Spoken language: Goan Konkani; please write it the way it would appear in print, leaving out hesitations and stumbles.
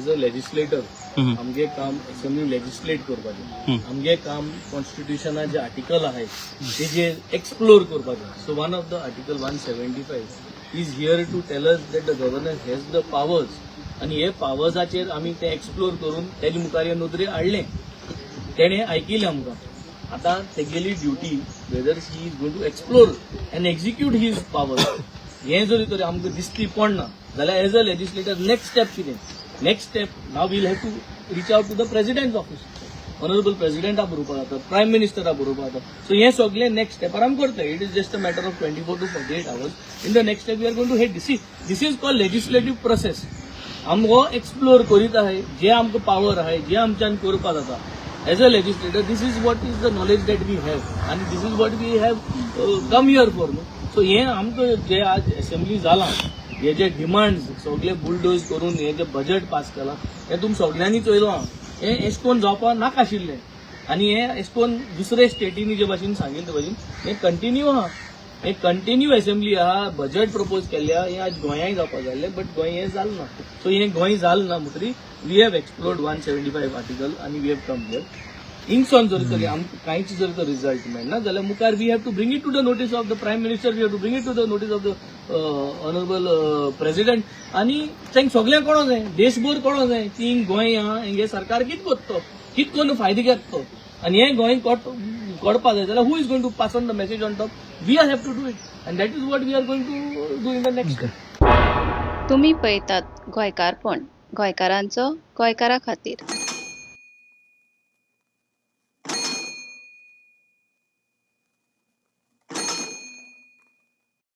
As a legislator आमगे काम असेंब्ली लेजिस्लेट करपाचें. आमगे काम कॉन्स्टिट्युशना जे आर्टिकल आहाय तेजे एक्सप्लोर करपाचें. So one of the article, 175, is here to tell us that the governor has the powers आनी हे पावर्साचेर आमी ते एक्सप्लोर करून तेजे मुखार हे नदरे हाडलें. तेणें आयकिलें आमकां. आतां तेगेली duty, whether he is going to explore and execute his power, हें जरी तर आमकां दिसली पडना जाल्यार, as a legislator next step कितें? Next step, now we'll have to reach out to the President office, honourable प्रेसिडेंटा बरोवपाक जाता, प्रायम मिनिस्टरा बरोवपाक जाता. सो हें सगळें नेक्स्ट स्टेपार आमी करतले. It is just a matter of 24 to 48 hours. In the next step we are going to head. See, this is called legislative process. आम हो एक्सप्लोर करीत आहाय जे आमकां पावर आहाय, जे आमच्यान करपाक जाता. As a legislator, this is what is the knowledge that we have आनी this is what we have come here for, न्हू. सो हें आमकां जे आज असेंब्ली जालां, हे जे डिमांड्स सगळे बुलडोज करून हे जे बजेट पास केलां, हें तुमी सगळ्यांनी चोयलां. हें एश कोन जावपाक नाका आशिल्लें आनी हें एश कोन दुसरे स्टेटींनी जे भाशेन सांगिल्ले ते भाशेन हें कंटिन्यू आहा. हें कंटिन्यू असेंब्ली आहा, बजेट प्रपोज केल्ले आहा. हें आज गोंयांय जावपाक जाल्लें, बट गोंय हें जालें ना. सो हें गोंय जालें ना म्हणटरी we have explored 175 article आनी we have come here. हिंगसोन जर तरी आमकां कांयच जर तर रिजल्ट मेळना जाल्यार मुखार we have to bring it to the notice of the Prime Minister, we have to bring it to the notice of the honourable President आनी तांकां सगळ्यांक कळों जाय, देशभर कळों जाय की हिंग गोंय आहा, हेंगे सरकार कित करतो, कित करून फायदो घेता तो. आनी हें गोंय कळपा जाय जाल्यार who is going to pass on the message on top? We are have to do it and that is what we are going to do in the next. तुम्ही पळयतात गोंयकारपण, गोंयकारांचो गोंयकारा खातीर.